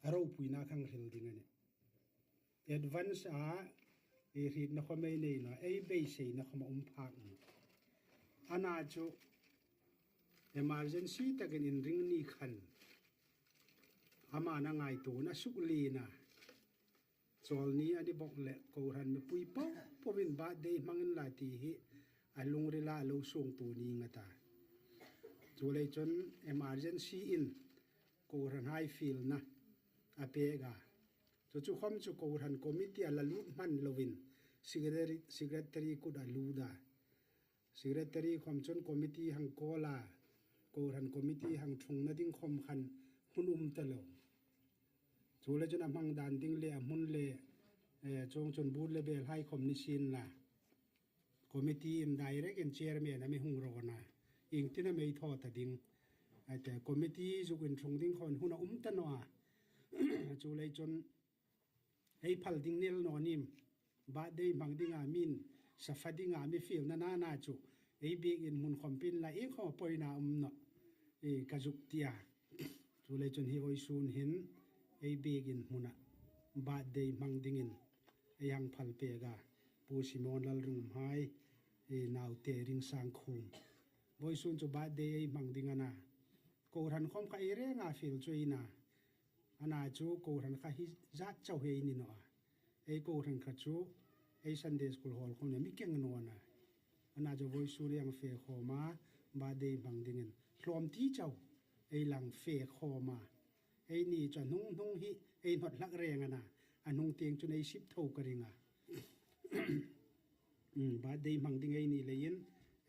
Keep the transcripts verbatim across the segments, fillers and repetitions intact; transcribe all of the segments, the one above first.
A ropuina kha hril ding a nih. Advance a, ei hrietna khawm ei nei naw, ei beiseina khawm a um phak naw. Ana chu emergency takin inring ni khan ama ngaituona suk lien a. Chawlni a ni bawk leh kohran mipui po poin birthday hmang inla ti hi a lungrila a lo suongtu ni nga ta. Chuleiin chun emergency-in kohranhai fielna a pek a. Chu chu khawm chu kohran committee-a la lut hman loin secretary, secretary kut a lut a. Secretary khawm chun committee hang call a, kohran committee hang ṭhungna ding khawm khan hun um ta lo. Chuleiin chun a hmang dan ding le a hmun le, eh, chuongchun booth le belhai khawm ni sienla, committee-in direct-in chairman a mi hung rawn a, iengtin am ei thaw ta ding. Aite committee zukin ṭhung ding khawm hun a um ta naw a. Chuleiin chun ei phal ding ni el naw nim. Birthday hmang dinga min, safa dinga mi fielna nana chu ei biekin hmun khawm pei inla, ieng khawm poina um naw, ei ka zuk ti a. Chuleiin chun hi vawisun hin ei biekin hmuna birthday hmang dingin ei hang phal pek a. Pu Simon Lalringhumhai, ei naute Ringsangkhum. Vawisun chu birthday ei hmang ding a na. Kohran khawm kha ei renga fiel chu ei na. Ana chu kohran kha hi zat chau hi ei ni naw a. Ei kohran kha chu ei Sunday school hall khawm ni mi keng naw a na. Ana chu vawisun ei hang fe khawm a, birthday hmang dingin hlawm ti chau ei lang fe khawm a. Eini chu a hnung hnung hi ei hnawt hlak reng a na. A hnung tieng chun ei sip tho ka ring a. Hmm, birthday hmang ding ei ni leiin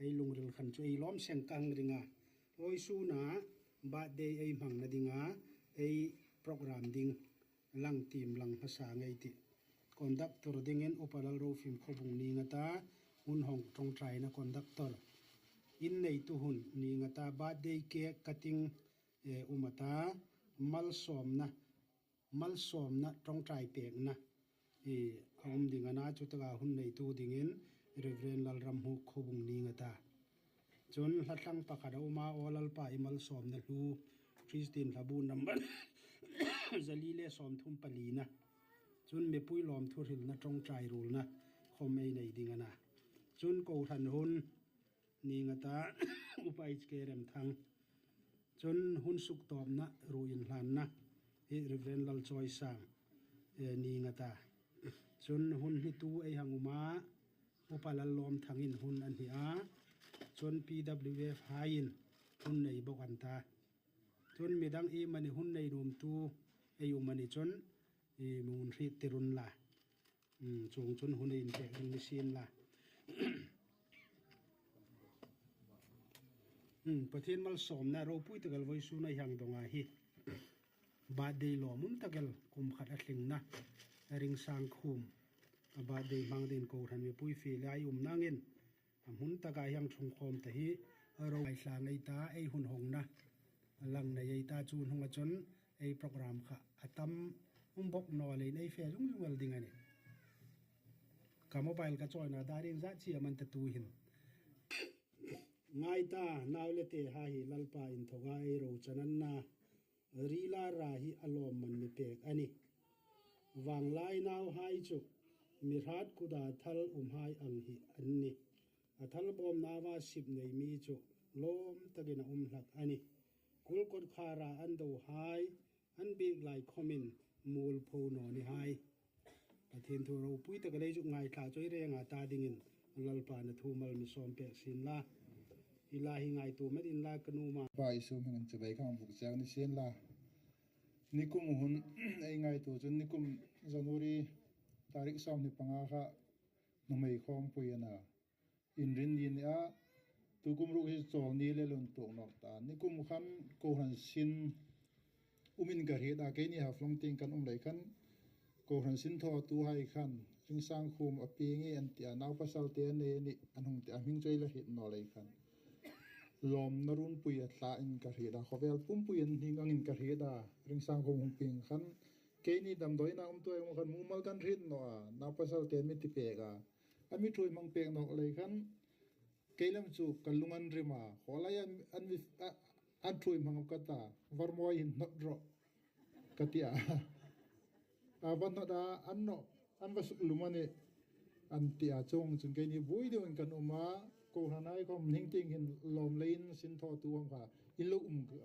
ei lungril khan chu ei lawm seng ka hang ring a. Vawisuna birthday ei hmangna dinga ei program ding lang tiem lang hmasa ngei ei tih. Conductor dingin Upa Lalrofim Khawbung ni nga ta, hun hawng ṭawngṭaina conductor. Inneitu hun ni nga ta, birthday cake cutting, eh, um a ta, malsawmna, malsawmna ṭawngṭai pekna, eh, a um ding a na, chutaka hun neitu dingin Reverend Lalramhmuk Khawbung ni nga ta. Chun hla thlang pakhat a um a, Aw Lalpa i malsawmna hlu, Christian hlabu number zali le sawmthum palina. Chun mipui lawmthu hrilna ṭawngṭai ruolna khawm ei nei ding a na. Chun kohran hun ni nga ta, Upa H K Remthang. Chun hun suktawpna, ruo inhlanna hi Reverend Lalchawisang, eh, ni nga ta. Chun hun hnitu ei hang um a, Upa Lallawmthangin hun a hni a. Chun P W F haiin hun nei bawk an ta. Chun midang iemani hun nei nuomtu ei um a ni chun, ei mi hung hriet tir unla. Hmm, chuongchun hun ei inpek ding ni sienla. Hmm, Pathien malsawmna ropui tak el vawisun ei hang dong a hi. Birthday lawmum tak el kum khat a tlingna Ringsangkhum a birthday hmang dingin kohran mipui fiel a ei umna angin a hmun taka ei hang ṭhung khawm ta hi, ro ei hla ngei ta, ei hun hawngna lang nei ei ta, chu hnunga chun ei program kha a tam um bawk naw leiin ei fe zung zung el ding a nih. Ka mobile ka chawina dai ring zat chi a man ta tu hin. Ngai ta, nau le tehai hi Lalpa inthawka ei ro chanan a na. Rila ra hi a lawmman mi pek a nih. Vanglai nauhai chu mi hrat kuta thal umhai ang hi an nih. A thal bawm nauva sip nei mi chu lawm takin a um hlak a nih. Kul kawtkhara an dohai, an biek lai khawmin muolpho naw ni hai. Pathien thu ropui tak el ei zuk ngaithla chu ei renga ta dingin Lalpan a thu mal mi sawm pek sienla. Hi la hi ngaituo met inla ka nuom a. Pa Isu hmingin chibai ka hang buk cheu ni sienla. Nikum hun ei ngaituo chun nikum January tarik sawmhni panga kha nuhmei khawmpui a na. Inrinni ni a, tukum ruok hi Chawlni le luntuok nawk ta. Nikum khan kohran sin umin ka hriet a, keini Haflong tieng kan um lei khan, kohran sin thawtuhai khan, Ringsangkhum a pieng ie an ti a, naupasalte a nei a nih, an hung ti a, hming chu ei la hriet naw lei khan. Lawmna runpui a tla in ka hriet a, khawvel pumpui an hning angin ka hriet a, Ringsangkhum hung pieng khan, keini damdawiina umtuhai khan mumal kan hriet naw a, naupasalte mi ti pek a. A mi ṭhuoi hmang pek nawk lei khan, kei lam chu ka lung an rim a, khawlai an, an mi, a, an ṭhuoi hmang ka ta, varmawi hin hnawt rawh. ka ti a. A va hnawt a, an naw, an va suk lum a nih, an ti a. Chuongchun keini buoi deuin kan um a, kohranhai khawm hieng tieng hin lawm leiin sin thawtu khawm kha inlo um ka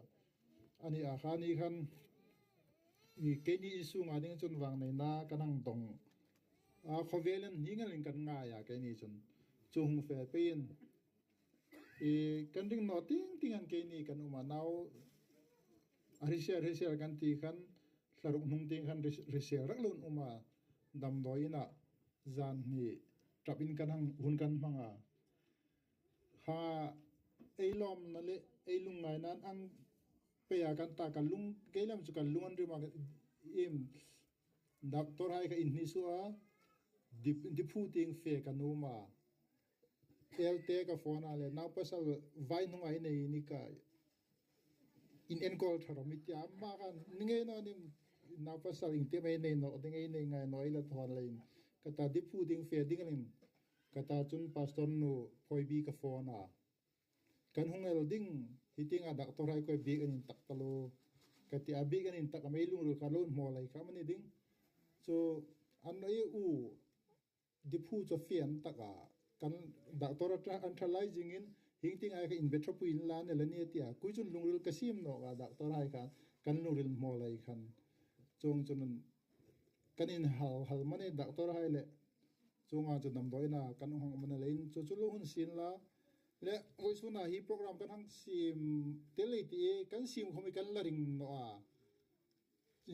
a nih a. Kha ni khan, i, keini insunga ding chun vangneina kan hang dong a, khawvelin hieng elin kan ngai a, keini chun chu hung fe peiin, i, kan ring naw ting ting an keini kan um a, nau a hrisel hrisel kan ti khan, thla ruk hnung ting khan hri-, hrisel rak lo um a, damdawi ina zan hni ṭapin kan hang, hun kan hmang a. Ha, ei lawmna le ei lungngaina'n ang pei a, kan ta, ka lung, kei lam chu ka lung an rim a, im, doctor hai kha inhni suo a, dip, diphu tieng fe ka nuom a. Elte ka phone a le, nau pasal vai hnunga i nei ni ka, in enkawl ṭha rawh mi tia, ama khan, ni ngei naw nim, nau pasal ieng ti am ei nei naw, ding ei nei ngai naw, ei la thawn leiin. Ka ta, diphu tieng fe ding leiin. Ka ta chun pastor nu Phoibi ka phone a. Kan hung el ding, hi tienga doctor hai kha biek an intak ta lo. Ka ti a, biek an intak am, ei lungril ka lo hmawl lai kha am a ni ding. Chu, an ei u, diphu chu fe an tak a. Kan doctor a ṭha, an ṭha lai zingin, hieng tieng hai kha inbe ṭhapui inla, an el a nih a ti a. Kei chun lungril ka siem nawk a, doctor hai kha kan lungril hmawl lai khan. Chuongchun kan inhal hal am a ni doctor hai le. Chuonga chu damdawi ina kan hung hmang am a ni leiin chu chu lo hung sien la. Le, vawisuna hi program kan hang siem tel ei ti, kan siem khom hi kan la ring naw a.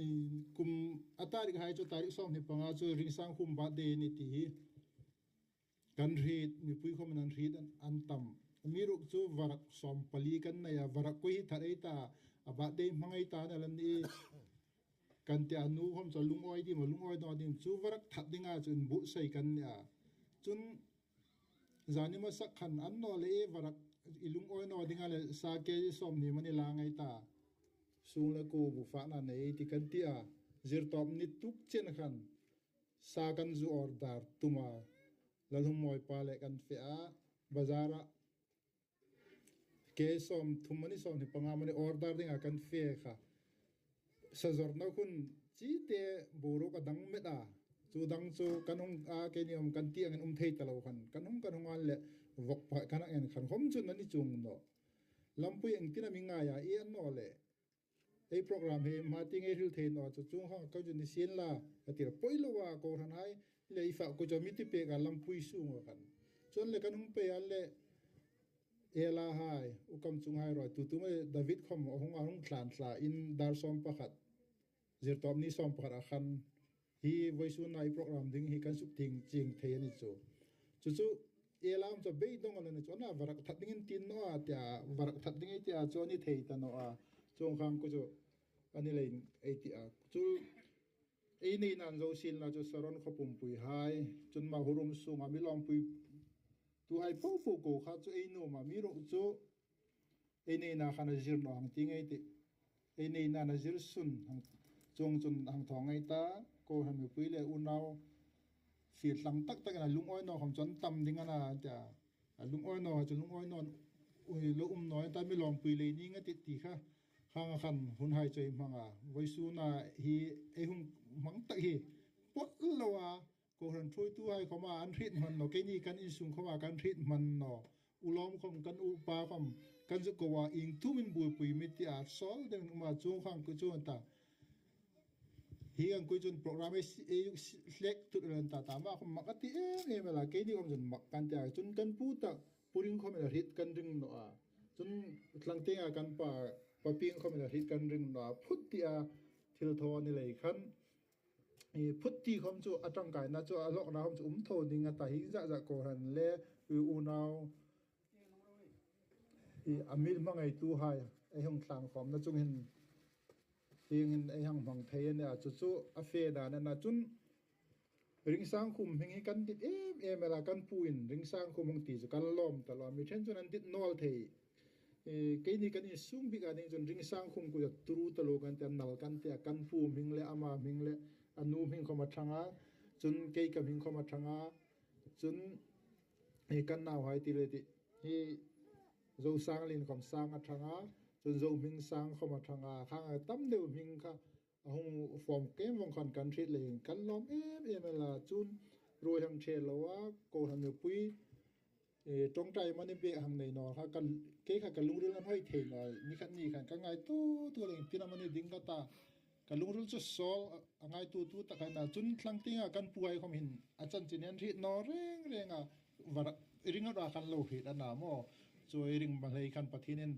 I, kum a tarik hai chu, tarik sawmhni panga chu Ringsangkhum birthday ni ti hi. Kan hriet, mipui khawmin an hriet an, an tam. Amiruokchu varak sawmpali kan nei a, varak koi hi that ei ta, a birthday hmang ei ta an la ni. Kan ti a, nu khom chu lungawi ding am, lungawi naw ding am, chu varak that dinga chu inbuotsai kan ni a. Chun zani hmasa khan an naw le, e, varak i lungawi naw dinga le sa kg sawmhni am a ni lang ei ta, sung le kuo bu fakna nei ti kan ti a. Zirtawp ni tuk chen khan sa kan zu order tum a, Lalhummawi pa le kan fe a, bazar a kg sawmthum am a ni, sawmhni panga am a ni order dinga kan fe kha. Sa zawrna hun chite boruok a dang met a. Chu dang chu kan hung a, keini khom kan ti angin um thei ta lo khan. Kan hung, kan hung an le vawk pha kan hang en khan khom chun a ni chuong naw. Lampui ieng tin am i ngai a, i en naw le. Ei program hi hma tieng ei hril thei naw chu, chuong khan kei chun ni sien la, a ti a. Poi loa kohranhai le i fa kha chu mi ti pek a lampui sunga khan. Chuong le kan hung pei a le, Ela hai, U Kamchunghai ruoi, tu tu mai David khom a hung, a hung tlan tla in dar sawm pakhat, Zirtawp ni sawm pakhat a khan hi vawisuna i program ding hi kan suk tieng chieng thei a ni chu. Chu chu, Ela am chu beidong a la ni chu, a na varak that dingin tin naw a ti a, varak that ding ei ti a chu a ni thei ta naw a. Chuong khan kha chu a ni leiin ei ti a. Chu ei neina an zo sien la chu Saron khaw pumpui hai, chun ma hurum sunga mi lawmpuituhai po po kha chu ei nuom a, amiruokchu ei neina khan a zir naw hang ti ngei ti. Ei neina a zir sun hang, chuongchun hang thaw ngei ta, kohran mipui le unau fiel tlang tak takin a lungawi naw khom chu an tam ding a na ti a. A lungawi naw chu lungawi naw, ui, lo um naw ta, mi lawmpui lei ni nga ti ti kha. Khang khan hun hai chu ei hmang a. Vawisuna hi ei hung hmang tak hi poi loa, kohran ṭhuoituhai khoma an hriet hman naw, keini kan insung khoma kan hriet hman naw. U lawm khom, kan upa khom, kan zu ko a, ieng tumin buoipui mi ti a sawl ding um a, chuong khan kha chu an ta. Hi ang kha chun program ei si, ei si, hlek tut len ta ta, ama khom mak a ti em em a la, keini khom chun mak kan ti a, chun kan pu ta, Pu Ring khom la hriet kan ring naw a. Chun tlang tienga kan pa, Pa Pieng khom la hriet kan ring naw a, phut ti a, thil thaw ni lei khan. I, phut ti khom chu a ṭangkaina chu, a hlawkna khom chu um tho ding a ta, hi zah zah kohran le, i, unau, i, a mi hmangaituhai, ei hung thlangkhawmna chung hin, hieng hin ei hang hmang thei a nih a, chu chu a fe dan a na chun, Ringsangkhum hming hi kan dit em em a la, kan puin Ringsangkhum hung ti chu kan lawm ta lo, mi ṭhen chun an dit nawl thei. E, keini kan insung bik a ding chun Ringsangkhum kha chu turu ta lo kan ti a, nal kan ti a, kan pu hming le ama hming le a nu hming khom a ṭhang a, chun kei ka hming khom a ṭhang a, chun, e, kan nauhai ti le ti. Hi Zosanglien khom Sang a ṭhang a, chun Zohmingsang khom a ṭhang a, khang a tam deu hming kha a hung form kem vong khan kan hriet leiin kan lawm em em el a, chun ruoi hang ṭhe lo a, kohran mipui, eh, ṭawngṭai mani bek hang nei naw kha, kan, kei kha ka lungril an hoi thei naw, ni khat ni khan ka ngaituo tuo leiin tina mani ding ka ta, ka lungril chu sawl a, a ngaituo tuo tak a na, chun thlang tienga kan puhai khom hin a chanchin an hriet naw reng reng a, var ringot a kan lo hriet a na maw. Chu ei ring ma hlei khan Pathienin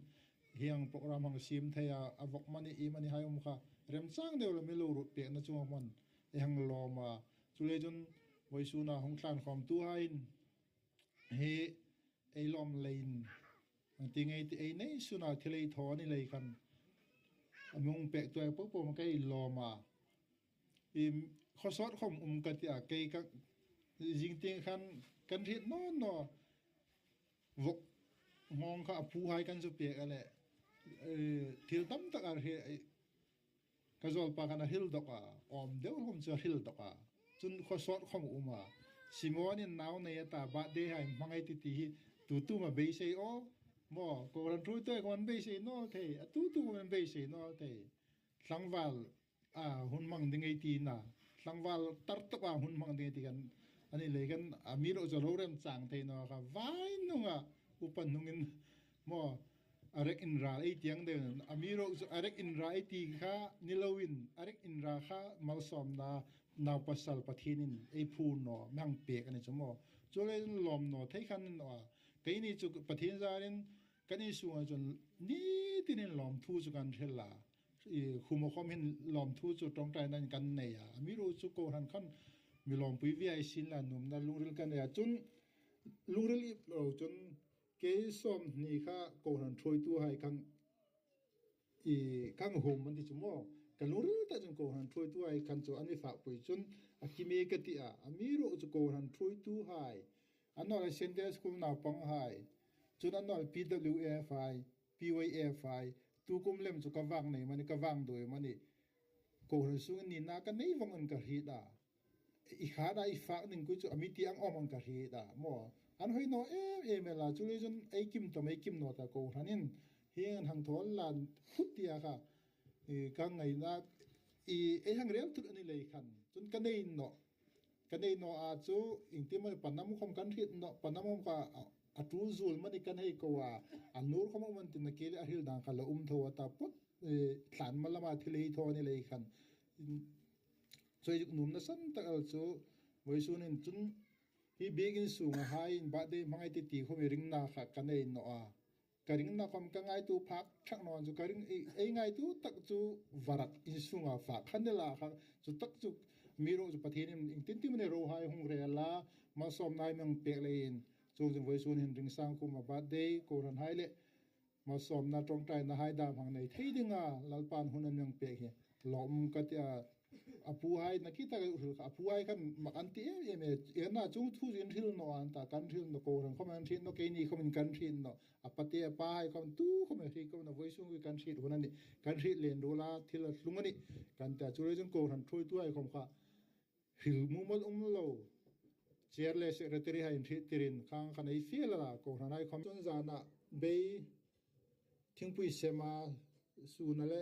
hieng program hang siem thei a, a vawk mani i mani hai um kha remchang deu lo mi lo ruot pekna chunga hman ei hang lawm a. Chuleiin chun vawisuna hung tlan khawmtuhaiin hi ei lawm leiin, ang ti ngei ti ei nei suna thil ei thaw ni lei khan a mi hung pektuhai po po kha ei lawm a. I khawsawt khom um ka ti a, kei ka zing tieng khan kan hriet naw naw. Vawk nghawng kha a puhai kan zu pek a le, eh, thil tam tak a hriet, eh, ka zawlpa khan a hril dawk a, awm deu khom chu a hril dawk a. Chun khawsawt khom um a. Simon-in nau nei a ta, birthday hai hmangai ti ti hi tu tu am a beisei aw. Maw, kohran ṭhuoituhai khom an beisei naw thei, a tu tu khom an beisei naw thei. Tlangval a hun hmang ding ei ti na, tlangval tar tak a hun hmang ding ei ti khan a ni lei khan, amiruokchu a lo remchang thei naw kha, vai hnunga upa hnungin maw, a rek inral ei ti ang deu, amiruokchu a rek inral ei ti kha ni loin, a rek inral kha malsawmna naupasal Pathienin ei phur naw, mi hang pek a ni chu maw. Chuleiin lawm naw thei khan ni naw a. Keini chu Pathien zarin kan insunga chun ni tinin lawmthu chu kan hril a. I, khuma khom hin lawmthu chu ṭawngṭainain kan nei a. Amiruokchu kohran khan mi lawmpui viei sien la, nuomna lungril kan nei a. Chun lungril ip lo chun kei sawmhni kha kohran ṭhuoituhai khan i, kan hung um an ti chu maw. Ka lungril tak chun kohran ṭhuoituhai khan chu an mi fakpui chun a kim e ka ti a. Amiruokchu kohran ṭhuoituhai, annawleh Sunday School naupanghai, chun annawleh P W F hai, P Y F hai, tu kum lem chu ka vang nei mani, ka vang doi mani. Kohran sungin nina ka nei vongin ka hriet a. I khata i fak ding kha chu a mi ti ang awm ang ka hriet a maw. An hoi naw em em el a, chuleiin chun ei kim tawm ei kim naw ta, kohranin hieng hang thaw la phut ti a kha. I, ka ngaina, i, ei hang rel thut a ni lei khan. Chun ka nei naw. Ka nei naw a chu, iengtin am a ni, panam khom kan hriet naw, panam khom kha a, a tul zuol mani kan hei ko a, a nur khom um an ti na kei le a hril dang kha lo um tho a ta put, eh, tlan ma lama thil ei thaw ni lei khan. Chuong chu nuomna san tak el chu, vawisunin chun hi biekin sunga hai in birthday hmangai ti ti khom i ringna kha ka nei naw a. Ka ringna khom ka ngaituo phak thak naw chu ka ring, ei, ei ngaituo tak chu varak insunga fak khan ni la kha, chu tak chu amiruokchu Pathienin iengtin tin am a ni ro hai hung rel a, malsawmna mi hang pek leiin. Chuong chu vawisun hin Ringsangkhuma birthday, kohranhai le malsawmna ṭawngṭainahai dam hang nei thei dinga Lalpan hun a mi hang pek hi lawm ka ti a. A puhai nakie taka hril kha, a puhai khan mak an ti em em e. Ena chuong thu chu in hril naw an ta, kan hril naw, kohran khom an hriet naw, keini khomin kan hriet naw. A pate a pahai khom tu khom a hriet khom naw, vawisun kan hriet hun a nih. Kan hriet lem ruol a, thil a tlung a nih. Kan ti a, chuleiin chun kohran ṭhuoituhai khom kha hril mumal um lo. Chair le secretary hai in hriet tirin khang khan ei fiel a, kohranhai khom chun zana bei thingpui sema suna le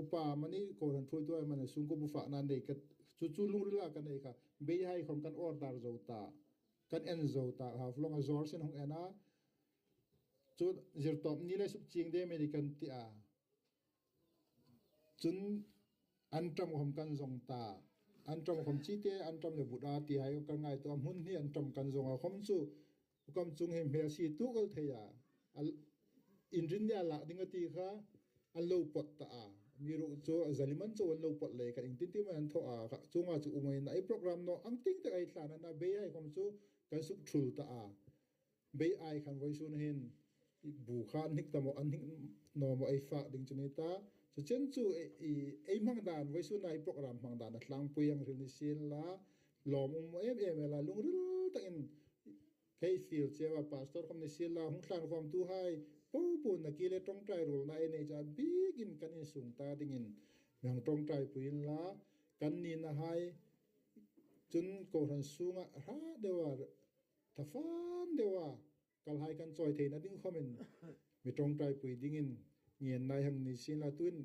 upa mani kohran ṭhuoituhai mani sungkuo bu fakna nei ka, chu chu lungrila ka nei kha. Beihai khom kan order zo ta, kan en zo ta, Haflong a George-in hung en a. Chu Zirtawpni le suk chieng de mei kan ti a. Chun an ṭam khom kan zong ta. An ṭam khom chite, an ṭam le buta ti hai kan ngaituo a, hmun hni an ṭam kan zong a khom chu. Kam chung hi hmel si tuk el thei a. Al, inrinni a lak ding a ti kha, an lo pawt ta a. Amiruokchu a zaliman chu an lo pawt lei kha, iengtin tin am an thaw a kha. Chuonga chu um a nih, ei program naw ang tieng tak ei tlan a na, beihai khom chu kan suk thul ta a. Beihai khan vawisun hin bu kha an hnik ta maw, an hnik naw maw ei fak ding chu ni ta. Chu chen chu ei, ei, ei hmang dan, vawisun a ei program hmang dan a tlangpui ang hril ni sien la, lawm um em em el a, lungril takin kei fiel cheu a, pastor khom ni sien la, hung tlan khawmtuhai po po nakie le ṭawngṭai ruolna ei nei chu a bikin kan insung ta dingin mi hang ṭawngṭaipui inla, kan ninahai chun kohran sunga hrat deu a, thafan deu a, kalhai kan chawi theina ding khomin mi ṭawngṭaipui dingin ngenna ei hang ni sien la, tuin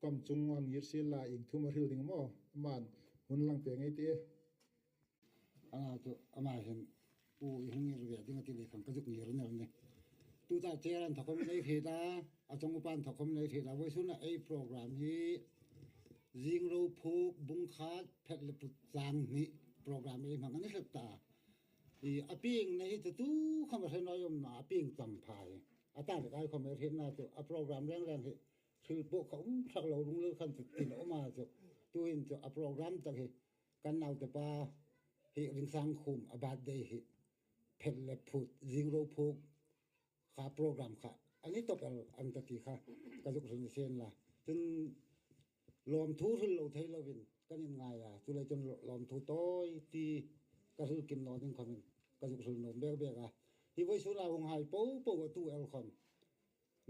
Kam chung hang ngir sien la, ieng thu am a hril ding maw? Aman hun lang pek ngei ei tih. Ana chu ama hin, pu, i hung ngir ve ding a ti lei khan ka zuk ngir nawk a nih. Tuta chair-in thakhawm ei hriet a, a chang upan thakhawm ei hriet a, vawisuna ei program hi zing ro phuk bung khat phet le put chang hni program ei hmang a ni hlak ta. I a pieng na hi chu tu khawm a hre naw awm naw a, a pieng cham pha hi. A ta le kai khawm ei hrietna chu a program reng reng hi hril pawh kha um ṭhak lo, lungril khan chu tin a um a chu. Tuhin chu a program tak hi kan naute pa hi Ringsangkhum a birthday hi phet le put zing ro phuk kha program kha a ni tawp el an ta ti kha ka zuk hril sien la. Chun lawmthu hril lo thei lovin kan inngai a, chuleiin chun lawmthu tawi ti ka hril kim naw ding khawmin ka zuk hril nuom bek bek a. Hi vawisuna hung hai po po a tu el khawm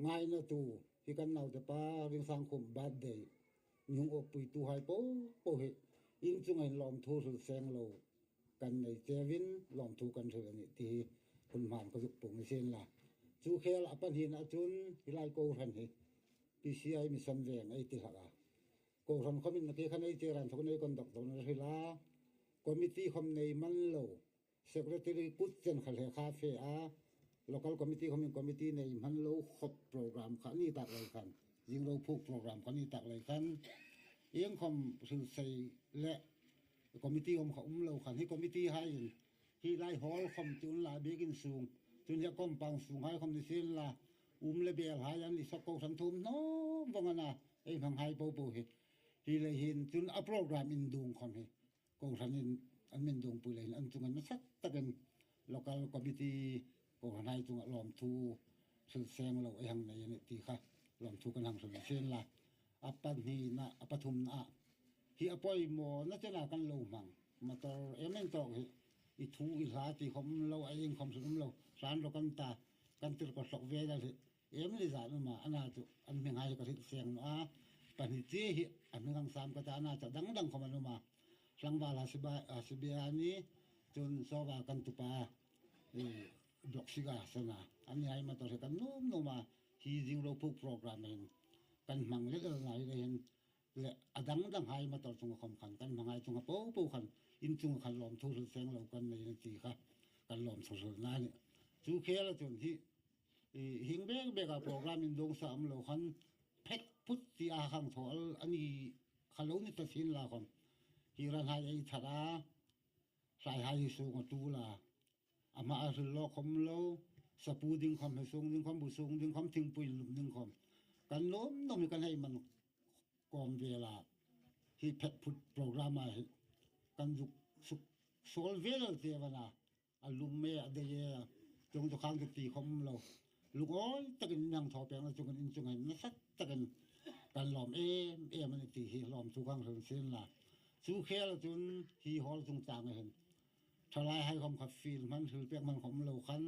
ngaina tu hi kan naute pa Ringsangkhum birthday mi hung awppuituhai po po hi in chunga hin lawmthu hril seng lo kan nei cheu in lawmthu kan hril a nih ti hi hun hmang ka zuk puong ni sien la. Chu khela a pahnina chun hi lai kohran hi P C I Mission Veng ei ti hlak a. Kohran khawmin nakie khan ei chair-in thakhawm ei conduct-na hril a. Committee khawm nei man lo, secretary kut chen kha lekha fe a, local committee khawmin committee nei man lo khawp program kha ni tak lei khan, zing ro phuk program kha ni tak lei khan, ieng khawm hril sei le committee khawm kha um lo khan, hi committee haiin hi lai hall khawm ti unla biekin sung, chun hi compound sunghai khawm ni sien la, um le bel hai an ni sawk, kohran thum hnawm vawng a na, ei hmang hai po po hi. Hi lei hin chun a program induong khawm hi kohranin an min duongpui leiin an chunga nasa takin local committee kohranhai chunga lawmthu hril seng lo ei hang nei a nih ti kha lawmthu kan hang hril sien la. A pahnina, a pathumna a, hi a pawimawna chena kan lo hmang. Motor em em tawk hi i thu i hla ti khawm um lo, a ieng khawm hril um lo, hlan ro kan ta, kan tirko hlawk ve dal hi em le zan um a, ana chu an hminghai ka hril seng naw a. Pahni chi hi a hming hang sam ka ta, ana chu dang dang khawm an um a. Tlangval Hasiba, Hasibiani, chun Soba kan tupa, i, Block Six-a sana. Annihai motor hi kan nuom nuom a, hi zing ro phuk program hin kan hmang lel el nai le hin, le a dang dang hai motor chunga khawm khan kan hmanghai chunga po po khan in chunga khan lawmthu hril seng lo kan nei a nih ti kha kan lawmthu hrilna a nih. Chu khela chun hi, i, hieng bek beka program induong sa um lo khan phet phut ti a hang thaw el a ni kha lo ni ta sien la khawm, hi ranhai ei that a, hlaihai hi sunga tul a, a hmaa hril lawk khawm lo, sapu ding khawm, he sung ding khawm, bu sung ding khawm, thingpui lum ding khawm, kan nuom nuom hi kan hei man kawm vel a, hi phet phut program-a hi kan zuk suk suol vel cheu a na, a lum e, a dei e, chuong chu khang chu ti khawm um lo, lungawi takin in hang thaw pekna chungin in chunga hin nasa takin kan lawm em em a nih ti hi lawmthu kan hril sien la. Chu khela chun hi hall chungchanga hin thalaihai khawm kha fiel hman, hril pek hman khawm um lo khan,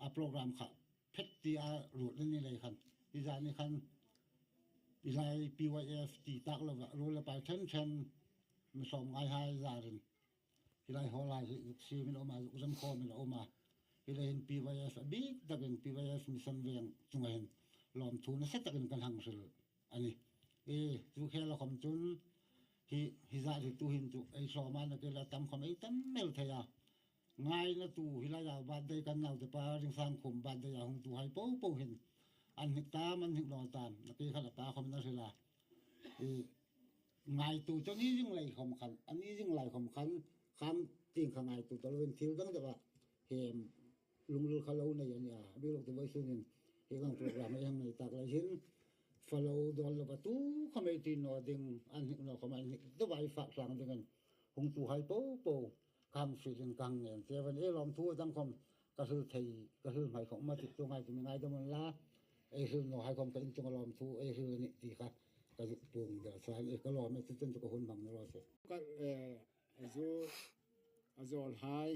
a program kha phet ti a ruot a ni lei khan, hi zani khan i lai P Y F ti tak lova ruol le pai ṭhen ṭhen mi hlawm ngaihai zarin hi lai hall-hai hi zuk siemin a um a, zuk zam khawmin a um a. Hi lai hin P Y F a bik takin P Y F Mission Veng chunga hin lawmthu nasa takin kan hang hril a nih. E, chu khela khawm chun hi, hi zat hi tuhin chu ei hlawm a, nakie la tam khawm ei tam el thei a. Ngaina tu hi laia birthday kan naute pa Ringsangkhum birthday-a hung tuhai po po hin an hnik tam, an hnik naw tam, nakie khan a pa khawmin a hril a. I, ngaituo chu a ni zing lai khawm khan, a ni zing lai khawm khan, kham tieng kha ngaituo ta lovin thil dang deuha hem lungril kha lo nei a nih a. Amiruokchu vawisunin hi ang program ei hang nei tak lei hin, falo dawn lova tu khawm ei ti naw ding, an hnik naw khawm an hnik deuha ei fak tlang dingin hung tuhai po po ka hang fielin ka hang ngen cheu a nih. Ei lawmthu a dang khawm ka hril thei, ka hril hmai khawm um a, chu ngaituo mi ngaidam unla, ei hril nawhai khawm kha in chunga lawmthu ei hril a nih ti kha ka zuk puong der sa a nih. Ka lawm e, chu chen chu ka hun hmang ni raw se. Ka, eh, a zu, a zawlhai,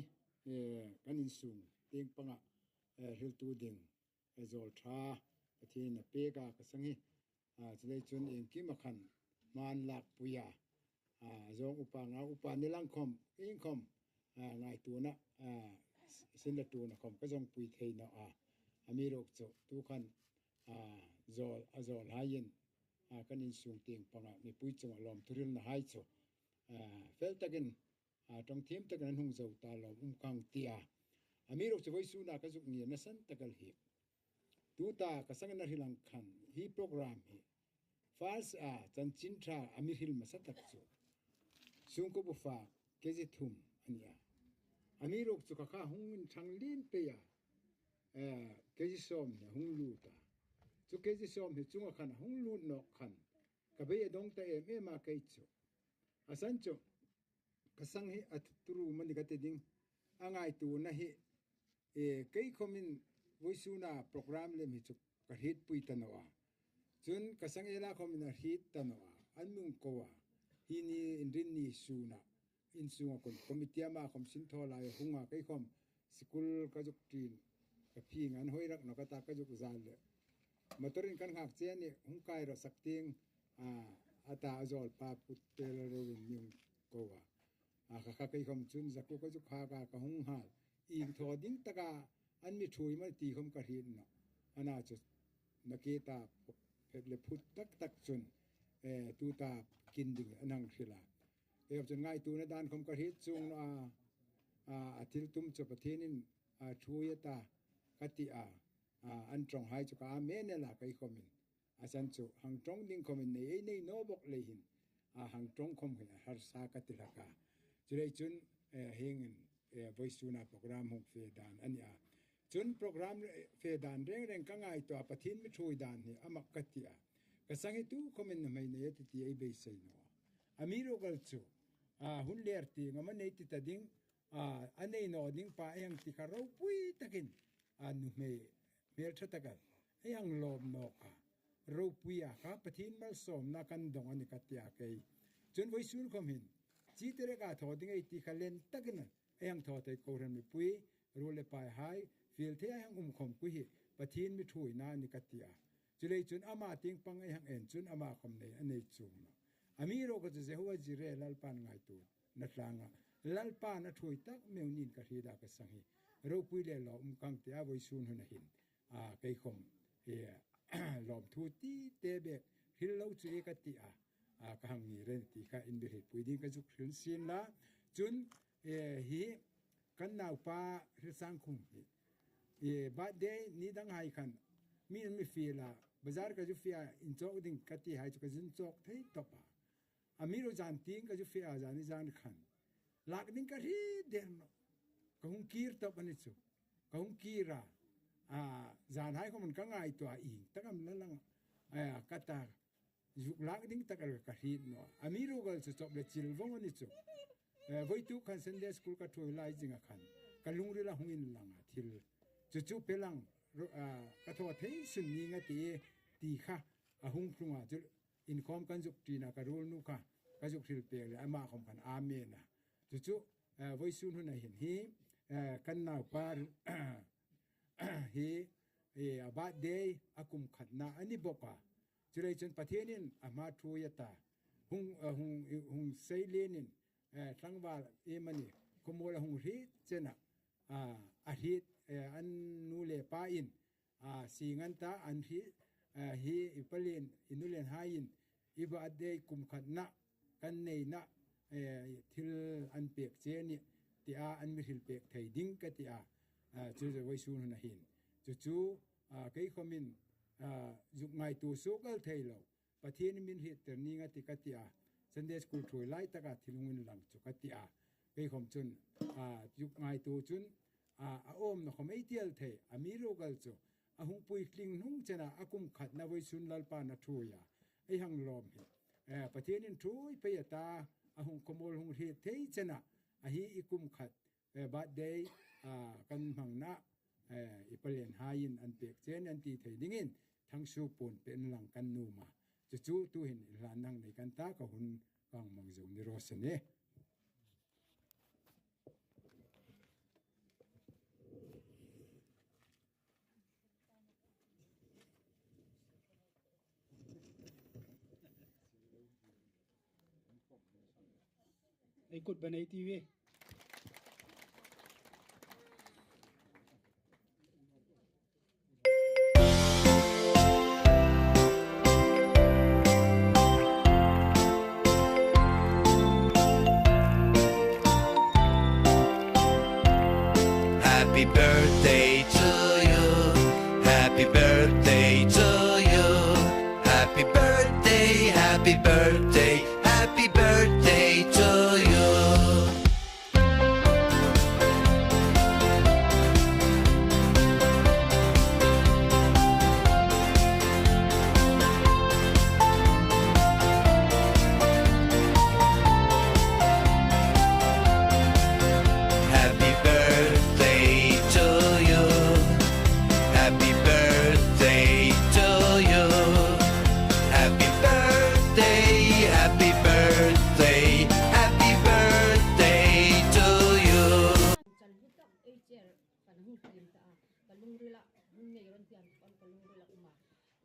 eh, kan insung tieng panga, eh, hriltu ding, eh, zawl ṭha Pathienin a pek a, ka sang hi, a, chuleiin chun iengkima khan hma an lakpui a, a, zawng upa nga upa ni lang khawm, ieng khawm, a, ngaituona, a, s-, sin le tuona khawm ka zawngpui thei naw a. Amiruokchu tu khan, a, zawl, a zawlhaiin a, kan insung tieng panga mipui chunga lawmthu hrilna hai chu, a, fel takin, a, ṭawng thiem takin an hung zo ta lawm um ka hang ti a. Amiruokchu vawisuna ka zuk ngir nasan tak el hi, tuta ka sangin a hril ang khan hi program hi first a chanchin ṭha a mi hril hmasa tak chu Sungkuo Bufa K G thum a ni a. Amiruokchu kha kha hung inṭhang lien pei a, eh, K G sawm hi a hung lut a. Chu K G sawm hi chunga khan a hung lut nawk khan ka beidawng ta em em a kei chu. A san chu ka sang hi a thu rum a ni ka ti ding. A ngaituona hi, e, kei khomin vawisuna program lem hi chu ka hrietpui ta naw a. Chun ka sang ela khomin a hriet ta naw a. An mi hung ko a. Hi ni Inrinni suna insunga khun committee ama khom sin thaw lai hung a, kei khom school ka zuk ṭin ka phing an hoi rak naw ka ta ka zuk zal le. Motor-in kan nghak che a nih, hung kai rawh sak tieng, a, a ta a zawlpa Pu Tel Ro-in mi hung ko a. A, kha kha kei khom chun zakuo ka zuk hak a ka hung nghal. Ieng thaw ding taka an mi ṭhuoi am ti khom ka hriet naw. Ana chu nakie ta phet le phut tak tak chun, eh, tuta kin ding an hang hril a. Kei khom chun ngaituona dan khom ka hriet chuong naw a, a, a thil tum chu Pathienin, a, ṭhuoi a ta ka ti a, a, an ṭawng hai chu ka amen el a kei khomin. A san chu hang ṭawng ding khomin nei ei nei naw bawk lei hin, a, hang ṭawng khom hin a harsa ka ti hlak a. Chuleiin chun, eh, hieng hin, eh, vawisuna program hung fe dan a ni a. Chun program, eh, fe dan reng reng ka ngaituo a, Pathien mi ṭhuoi dan hi a mak ka ti a. Ka sang hi tu khomin nuhmei nei a ti ti ei beisei naw a. Amiruokchu, a, hun ler ti ngam a nei ti ta ding, a, a nei naw ding pa ei hang ti kha ropui takin, a, nuhmei hmel ṭha taka ei hang lawm nawk a. Ropui a kha Pathien malsawmna kan dawng a ni ka ti a kei. Chun vawisun khom hin, chi te rek a thaw ding ei ti kha len takin ei hang thaw thei kohran mipui, ruol le pai hai, fiel thei ei hang um khom kha hi Pathien mi ṭhuoina a ni ka ti a. Chuleiin chun ama tieng pang ei hang en chun ama khom nei a nei chuong naw. Amiruokchu Jehovah Jireh Lalpan ngaituona tlanga Lalpan a ṭhuoi tak meu niin ka hriet a ka sang hi. Ropui le lawm um ka hang ti a vawisun huna hin. A, kei khom, e, lawmthu ti te bek hril lo chu e ka ti a. A, ka hang ngir a nih ti kha in mi hrietpui ding ka zuk hril sien la. Chun, e, hi kan naupa Hrilsangkhum hi, e, birthday ni dang hai khan mi an mi fiel a, bazar ka zu fe a, inchawk ding ka ti hai chu ka zuk chawk thei tawp a. Amiruokchu zan tieng ka zu fe a, zani zan khan lak ding ka hriet der naw. Ka hung kir tawp a ni chu. Ka hung kir a. A, zan hai khomin ka ngaituo a, ieng tak am la lang. A, ka ta zuk lak ding tak el ka hriet naw. Amiruokchu chawp le chil vong a ni chu. E, voituk khan Sunday school ka ṭhuoi lai zinga khan ka lungrila hung inlang a thil. Chu chu pe lang, ro-, a, ka thaw thei sun ning a ti, ti kha a hung tlung a chu inkhawm kan zuk ṭin a ka ruolnu kha ka zuk hril pek le ama khom khan amen a. Chu chu, e, vawisun huna hin hi, e, kan naupa hi, e, a birthday a kum khatna a ni bawk a. Chuleiin chun Pathienin a hma ṭhuoi a ta. Hung, e, hung, hung sei lienin, e, tlangval iemani khawmawl a hung hriet chena, a, a hriet, e, an nu le pain, a, sing an ta an hriet, a, hi i palien i nu le haiin i birthday kum khatna kan neina, e, thil an pek che a nih tia an mi hril pek thei ding ka ti a, a, chu chu vawisun huna hin. Chu chu, a, kei khomin, a, zuk ngaituo suok el thei lo. Pathien min hriettir ning a ti ka ti a. Sunday school ṭhuoi lai taka thil hung inlang chu ka ti a. Kei khom chun, a, zuk ngaituo chun, a, a awmna khom ei ti el thei. Amiruokchu a hung puitling hnung chena a kum khatna vawisun Lalpan a ṭhuoi a. Ei hang lawm hi. E, Pathienin ṭhuoi pei a ta, a hung khawmawl hung hriet thei chena, a hi i kum khat, e, birthday, a, kan hmangna, e, i palien haiin an pek che an ti thei dingin thangsuo puon pe inlang kan nuom a. Chu chu tuhin inhlan hang nei kan ta, ka hun ka hang hmang zo ni raw se. Ei kut ban ei ti ve. Happy birthday, happy birthday to you. Happy birthday to you. Happy birthday to you. Happy birthday, happy birthday, happy birthday to you. Chan hlu tak ei chair kan hung tiem ta a, ka lungrila hung nei ron tiam kan ka lungrila um a.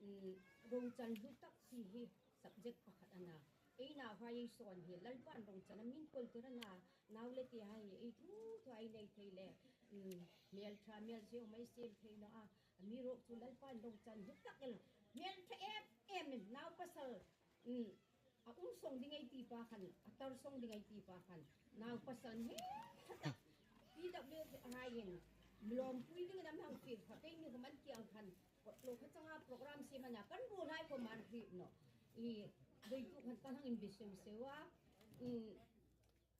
Mm, rochan hlu tak ti hi subject pakhat a na. Ei nauhai ei sawn hi Lalpan rochan a min kawltir a na. Nau le tehai ei thu thu ei nei thei le, mm, hmel ṭha hmel seng ei siem thei naw a. Amiruokchu Lalpan rochan hlu tak el, hmel ṭha em em in nau pasal, mm, a um sawng ding ei ti pa khan, a tar sawng ding ei ti pa khan, nau pasal hmel ṭha tak P W D haiin mi lawmpui dingin a mi hang fie kha, keini khawm an ti ang khan, lo kha changa program siem a na, kan ruolhai khawm an hriet nawh. I, deitu khan kan hang inbe seu seu a, i,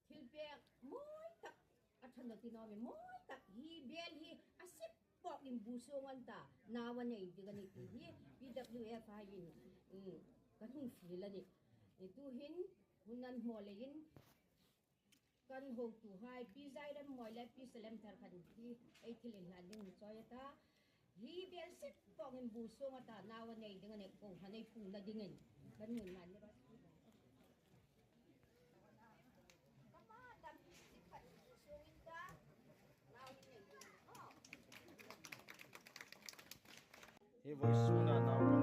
thilpek mawi tak a ṭha naw ti naw mi, mawi tak hi bel hi a sip pawk in bu sung an ta, nau a nei ding a nih ti hi P W F haiin, mm, kan hung fiel a nih. I, tuhin hun an hmaw leiin kan hotuhai Pi Zairemmawi le Pi Salemthar khan hi ei thil inhlan ding hung chawi a ta. Hi bel sip pawk in bu sung a ta, nau a nei ding a nih, kohran ei pungna dingin. Kan nun man ni ro. Hi vawisuna nau